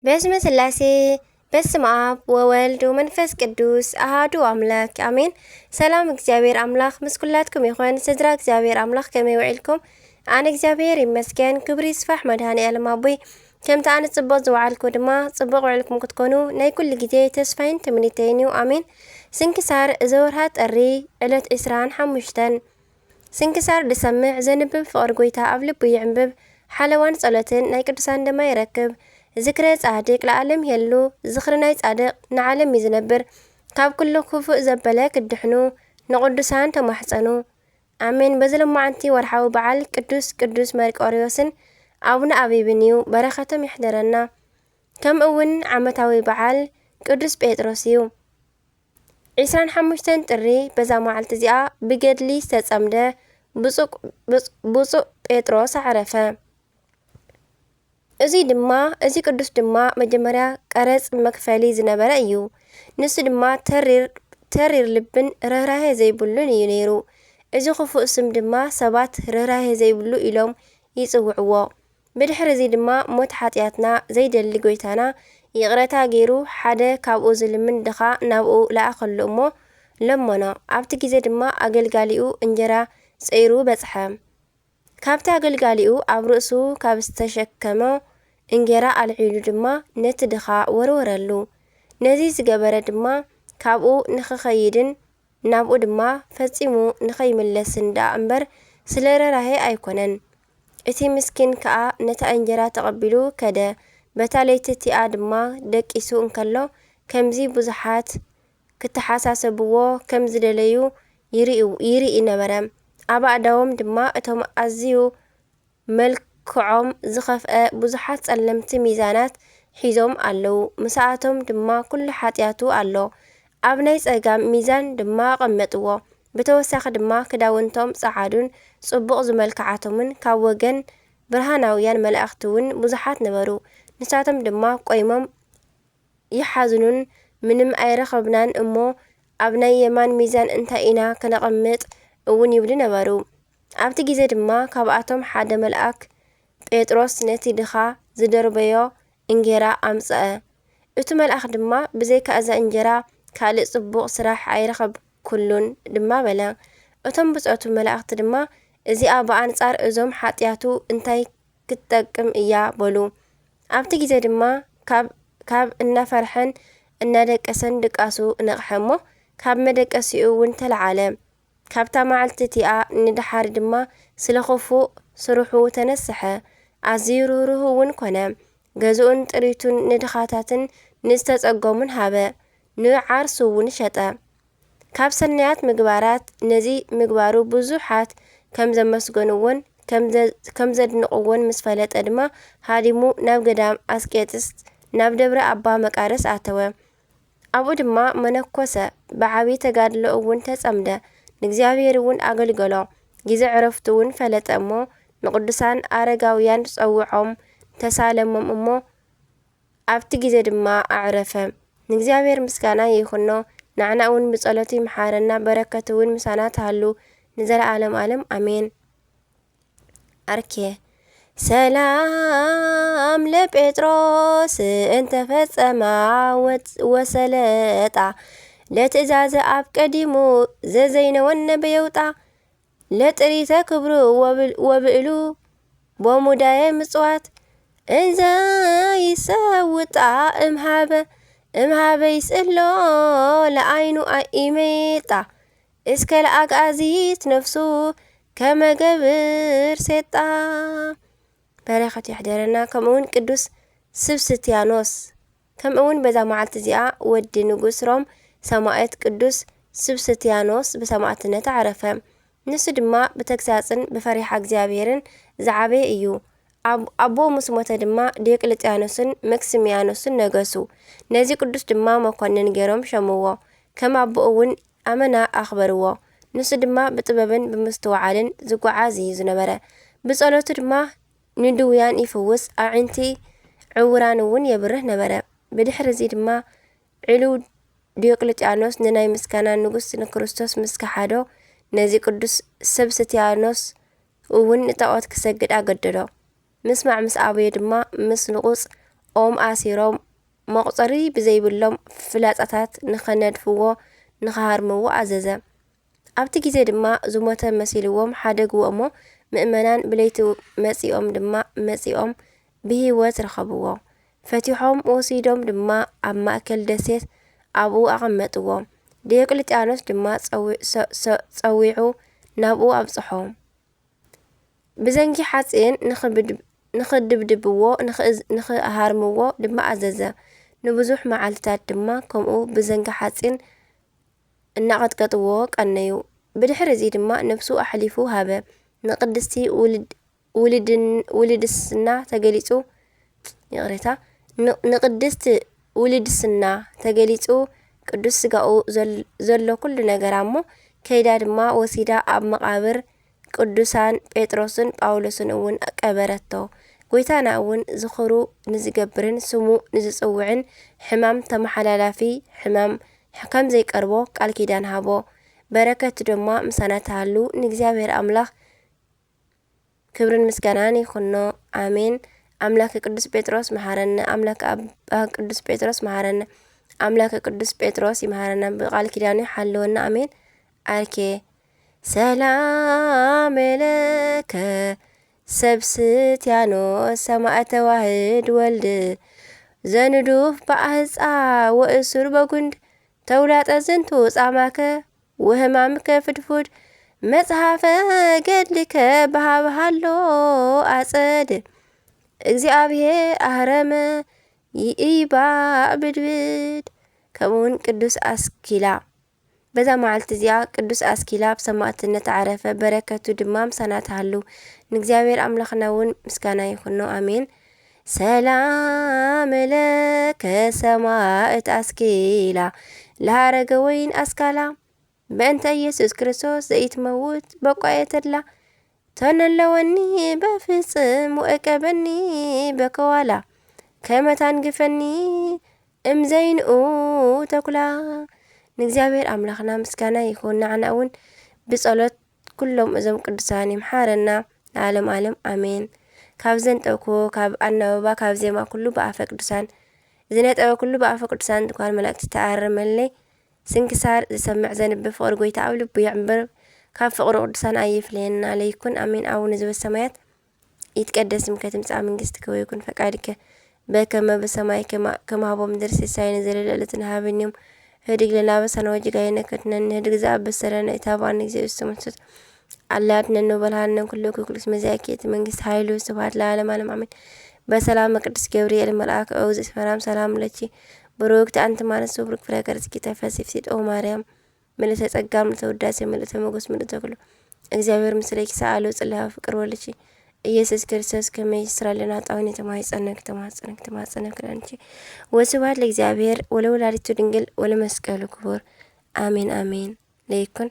በስመ ስላሴ፣ በስመ ኣብ ወወልድ ወመንፈስ ቅዱስ ኣሃዱ ኣምላክ ኣሜን። ሰላም እግዚኣብሔር ኣምላክ ምስ ኩላትኩም ይኹን። ስድራ እግዚኣብሔር ኣምላክ ከመይ ውዒልኩም? ኣነ እግዚኣብሔር ይመስገን፣ ክብሪ ይስፋሕ መድኃኔ ዓለም ኣቦይ። ከምቲ ኣነ ጽቡቕ ዝወዓልኩ ድማ ጽቡቕ ውዕልኩም ክትኮኑ ናይ ኩሉ ግዜ ተስፋይን ትምኒተይን እዩ። ኣሜን። ስንክሳር ዘወርሃ ጥሪ ዕለት ዕስራን ሓሙሽተን። ስንክሳር ድሰምዕ ዘንብብ ፍቕሪ ጎይታ ኣብ ልቡ ይዕንብብ። ሓለዋን ጸሎትን ናይ ቅዱሳን ደማ ይረክብ። ዝክረ ጻድቅ ለዓለም ይሄሉ። ዝኽሪ ናይ ጻድቅ ንዓለም እዩ ዝነብር። ካብ ኩሉ ክፉእ ዘበለ ክድሕኑ ንቅዱሳን ተማሕጸኑ። ኣሜን። በዚ ሎማዓንቲ ወርሓዊ በዓል ቅዱስ ቅዱስ መርቆሪዎስን ኣቡነ ኣቢብን እዩ። በረኸቶም ይሕደረና። ከምኡ እውን ዓመታዊ በዓል ቅዱስ ጴጥሮስ እዩ። ዕስራን ሓሙሽተን ጥሪ በዛ መዓልቲ እዚኣ ብገድሊ ዝተጸምደ ብፁዕ፣ ብፁዕ፣ ብፁዕ ጴጥሮስ ኣዕረፈ። እዚ ድማ፣ እዚ ቅዱስ ድማ መጀመርያ ቀረጽ መክፈሊ ዝነበረ እዩ። ንሱ ድማ ተሪር፣ ተሪር ልብን ርህራሄ ዘይብሉን እዩ ነይሩ። እዚ ክፉእ ስም ድማ ሰባት ርህራሄ ዘይብሉ ኢሎም ይጽውዕዎ። ብድሕሪ እዚ ድማ ሞት ሓጢኣትና ዘይደሊ ጎይታና ይቕረታ ገይሩ ሓደ ካብኡ ዝልምን ድኻ ናብኡ ለኣኸሉ እሞ ለመኖ። ኣብቲ ግዜ ድማ ኣገልጋሊኡ እንጀራ ጸይሩ በጽሐ። ካብቲ ኣገልጋሊኡ ኣብ ርእሱ ካብ ዝተሸከሞ እንጌራ ኣልዒሉ ድማ ነቲ ድኻ ወርወረሉ። ነዚ ዝገበረ ድማ ካብኡ ንኽኸይድን ናብኡ ድማ ፈጺሙ ንኸይምለስን ደኣ እምበር ስለ ርህራሄ ኣይኮነን። እቲ ምስኪን ከኣ ነታ እንጀራ ተቐቢሉ ከደ። በታ ለይቲ እቲኣ ድማ ደቂሱ እንከሎ ከምዚ ብዙሓት ክተሓሳሰብዎ ከም ዝደለዩ ይርእዩ፣ ይርኢ ነበረ። ኣብ ኣእዳዎም ድማ እቶም ኣዝዩ መልክዖም ዝኸፍአ ብዙሓት ጸለምቲ ሚዛናት ሒዞም ኣለዉ። ምስኣቶም ድማ ኩሉ ሓጢኣቱ ኣሎ። ኣብ ናይ ጸጋም ሚዛን ድማ ኣቐመጥዎ። ብተወሳኺ ድማ ክዳውንቶም ጸዓዱን ጽቡቕ ዝመልክዓቶምን ካብ ወገን ብርሃናውያን መላእኽቲ እውን ብዙሓት ነበሩ። ንሳቶም ድማ ቆይሞም ይሓዝኑን ምንም ኣይረኸብናን እሞ ኣብ ናይ የማን ሚዛን እንታይ ኢና ክነቐምጥ እውን ይብሉ ነበሩ። ኣብቲ ግዜ ድማ ካብኣቶም ሓደ መልኣክ ጴጥሮስ ነቲ ድኻ ዝደርበዮ እንጌራ ኣምጽአ። እቲ መልኣኽ ድማ ብዘይካ እዛ እንጀራ ካልእ ጽቡቕ ስራሕ ኣይረኸብኩሉን ድማ በለ። እቶም ብጾቱ መላእኽቲ ድማ እዚኣ ብኣንጻር እዞም ሓጢኣቱ እንታይ ክትጠቅም እያ በሉ። ኣብቲ ግዜ ድማ ካብ፣ ካብ እናፈርሐን እናደቀሰን ድቃሱ ነቕሐ እሞ ካብ መደቀሲኡ እውን ተለዓለ። ካብታ መዓልቲ እቲኣ ንደሓር ድማ ስለ ኽፉእ ስርሑ ተነስሐ። ኣዝዩ ርህሩህ እውን ኮነ። ገዝኡን ጥሪቱን ንድኻታትን ንዝተጸገሙን ሃበ። ንዓርሱ እውን ሸጠ። ካብ ሰናያት ምግባራት ነዚ ምግባሩ ብዙሓት ከም ዘመስገንዎን ከም ዘ-፣ ከም ዘድንቕዎን ምስ ፈለጠ ድማ ሃዲሙ ናብ ገዳም ኣስቄጥስ ናብ ደብረ ኣባ መቃርስ ኣተወ። ኣብኡ ድማ መነኮሰ፣ ብዓቢ ተጋድሎ እውን ተጸምደ፣ ንእግዚኣብሔር እውን ኣገልገሎ። ግዜ ዕረፍቱ እውን ፈለጠ እሞ ንቅዱሳን ኣረጋውያን ጸውዖም ተሳለሞም እሞ ኣብቲ ግዜ ድማ ኣዕረፈ። ንእግዚኣብሔር ምስጋና ይኹኖ፣ ንዓና እውን ብጸሎቱ ይምሓረና፣ በረከቱ እውን ምሳና ትሃሉ ንዘለዓለም ዓለም ኣሜን። ኣርኬ ሰላም ለጴጥሮስ እንተፈጸማ ወት-፣ ወሰለጣ ለትእዛዘ ኣብ ቀዲሙ ዘዘይነወነ በየውጣ ለጥሪተ ክብሩ ወብል-፣ ወብዕሉ ቦሙዳየ ምጽዋት እንዘ ይሰውጣ እምሃበ፣ እምሃበ ይስእሎ ለኣይኑ ኣኢሜጣ እስከ ለኣግኣዚት ነፍሱ ከመገብር ሴጣ። በረኸት ይሕደረና። ከምኡውን ቅዱስ ስብስቲያኖስ፣ ከምኡውን በዛ መዓልቲ እዚኣ ወዲ ንጉስ ሮም ሰማዕት ቅዱስ ስብስቲያኖስ ብሰማዕትነት ኣዕረፈ። ንሱ ድማ ብተግሳጽን ብፈሪሓ እግዚኣብሔርን ዝዓበየ እዩ። ኣብ-፣ ኣቦኡ ምስ ሞተ ድማ ዲዮቅልጥያኖስን መክስሚያኖስን ነገሱ። ነዚ ቅዱስ ድማ መኮንን ገይሮም ሸምዎ። ከም ኣቦኡ እውን ኣመና ኣኽበርዎ። ንሱ ድማ ብጥበብን ብምስትውዓልን ዝጓዓዝ እዩ ዝነበረ። ብጸሎቱ ድማ ንድውያን ይፍውስ፣ ኣዒንቲ ዕውራን እውን የብርህ ነበረ። ብድሕሪ እዚ ድማ ዕሉው ዲዮቅልጥያኖስ ንናይ ምስጋና ንጉስ ንክርስቶስ ምስ ከሓዶ፣ ነዚ ቅዱስ ሰብስቲያኖስ እውን ንጣዖት ክሰግድ ኣገደዶ። ምስማዕ ምስ ኣበዮ ድማ ምስ ንቑጽ ኦም ኣሲሮም፣ መቑጸሪ ብዘይብሎም ፍላጻታት ንኸነድፍዎ፣ ንኸሃርምዎ ኣዘዘ። ኣብቲ ግዜ ድማ ዝሞተ መሲልዎም ሓደግዎ እሞ፣ ምእመናን ብለይቲ መጺኦም ድማ መጺኦም ብህይወት ረኸብዎ። ፈቲሖም ወሲዶም ድማ ኣብ ማእከል ደሴት ኣብኡ ኣቐመጥዎ። ዲዮቅልጥያኖስ ድማ ጸዊ-፣ ሰ-፣ ሰ-፣ ጸዊዑ ናብኡ ኣብጽሖ። ብዘንጊ ሓጺን ንኽብድ-፣ ንኽድብድብዎ፣ ንኽእዝ-፣ ንኽሃርምዎ ድማ ኣዘዘ። ንብዙሕ መዓልትታት ድማ ከምኡ ብዘንጊ ሓጺን እናቐጥቀጥዎ ቀነዩ። ብድሕሪ እዚ ድማ ነፍሱ ኣሕሊፉ ሃበ። ንቅድስቲ ውልድ-፣ ውልድን-፣ ውልድስና ተገሊጹ፣ ይቕሬታ፣ ን-፣ ንቅድስት ውልድስና ተገሊጹ ቅዱስ ስጋኡ ዘል-፣ ዘሎ ኩሉ ነገር ኣሞ ከይዳ ድማ ወሲዳ ኣብ መቓብር ቅዱሳን ጴጥሮስን ጳውሎስን እውን ቀበረቶ። ጎይታና እውን ዝኽሩ ንዝገብርን ስሙ ንዝጽውዕን ሕማም ተመሓላላፊ ሕማም ከም ዘይቀርቦ ቃል ኪዳን ሃቦ። በረከቱ ድማ ምሳና ትሃሉ። ንእግዚኣብሔር ኣምላኽ ክብርን ምስጋናን ይኹኖ። ኣሜን። ኣምላክ ቅዱስ ጴጥሮስ መሓረነ። ኣምላክ ኣባ ቅዱስ ጴጥሮስ መሓረነ። ኣምላክ ቅዱስ ጴጥሮስ ይመሃረና። ብቃል ኪዳኑ ይሓልወና። ኣሜን። ኣርኬ ሰላም ለከ ሰብስቲያኖስ ሰማዕተ ዋህድ ወልድ ዘንዱፍ በኣህፃ ወእሱር በጉንድ ተውላጠ ዝንቱ ጻማከ ወህማምከ ፍድፉድ መጽሓፈ ገድልከ በሃብሃሎ ኣጸድ እግዚኣብሔር ኣህረመ ይእይባእ ብድብድ። ከምኡውን ቅዱስ ኣስኪላ። በዛ መዓልቲ እዚኣ ቅዱስ ኣስኪላ ብሰማዕትነት ዓረፈ። በረከቱ ድማ ምሳና ትሃሉ። ንእግዚኣብሔር ኣምላኽና እውን ምስጋና ይኹኖ። ኣሜን። ሰላም ለከ ሰማዕት ኣስኪላ ለሃረገ ወይን ኣስካላ በእንተ ኢየሱስ ክርስቶስ ዘይትመውት በቋየ ተድላ ተነለወኒ በፍጽም ወእቀበኒ በከዋላ ከመታን ግፈኒ እምዘይንኡ ተኩላ። ንእግዚኣብሔር ኣምላኽና ምስጋና ይኹን። ንዓና እውን ብጸሎት ኩሎም እዞም ቅዱሳን ይምሓረና ንዓለም ዓለም ኣሜን። ካብ ዘንጠብኩ ካብ ኣናበባ ካብ ዜማ ኩሉ ብኣፈ ቅዱሳን ዝነጠበ ኩሉ ብኣፈ ቅዱሳን ጓል መላእክቲ ተኣረመለይ። ስንክሳር ዝሰምዕ ዘንብብ ፍቕሪ ጎይታ ኣብ ልቡ ይዕምብር። ካብ ፍቕሪ ቅዱሳን ኣይፍለየና ለይኩን ኣሜን። ኣቡነ ዘበሰማያት ይትቀደስ ስምከ ትምጻእ መንግስትከ ወይኩን ፈቃድከ በከመ በሰማይ ከማ-፣ ከማሁ በምድር ሲሳየነ ዘለለዕለትነ ሀበነ ዮም። ህድግ ለነ አበሳነ ወጌጋየነ ከድነን ንህድግ ዘአበሰረነ ኢታብአነ እግዚኦ ውስተ መንሱት አላ አድነን ወበልሃነ ኩሉ ክኩልስ መዚያኪ እቲ መንግስት ኃይሉ ስብሐት ለዓለም ዓለም አሜን። በሰላም ቅዱስ ገብርኤል መልአክ ኦግዝእት ማርያም ሰላም ለኪ ብሩክት አንቲ ማርያም ስብሩክ ፍሬ ከርሥኪ ተፈሲ ፍሲት ኦ ማርያም ምልእተ ጸጋ ምልእተ ውዳሴ ምልእተ ሞገስ ምልእተ ኩሉ እግዚኣብሔር ምስሌኪ ሰአሉ ጽልዋ ፍቅር ወልድኪ ኢየሱስ ክርስቶስ ከመ ይስራልና ጣውኒ ተማይጸነክ ተማጸነክ ተማጸነክ ለአንቺ። ወስብሐት ለእግዚኣብሔር ወለወላዲቱ ድንግል ወለመስቀሉ ክቡር አሜን አሜን። ለይኩን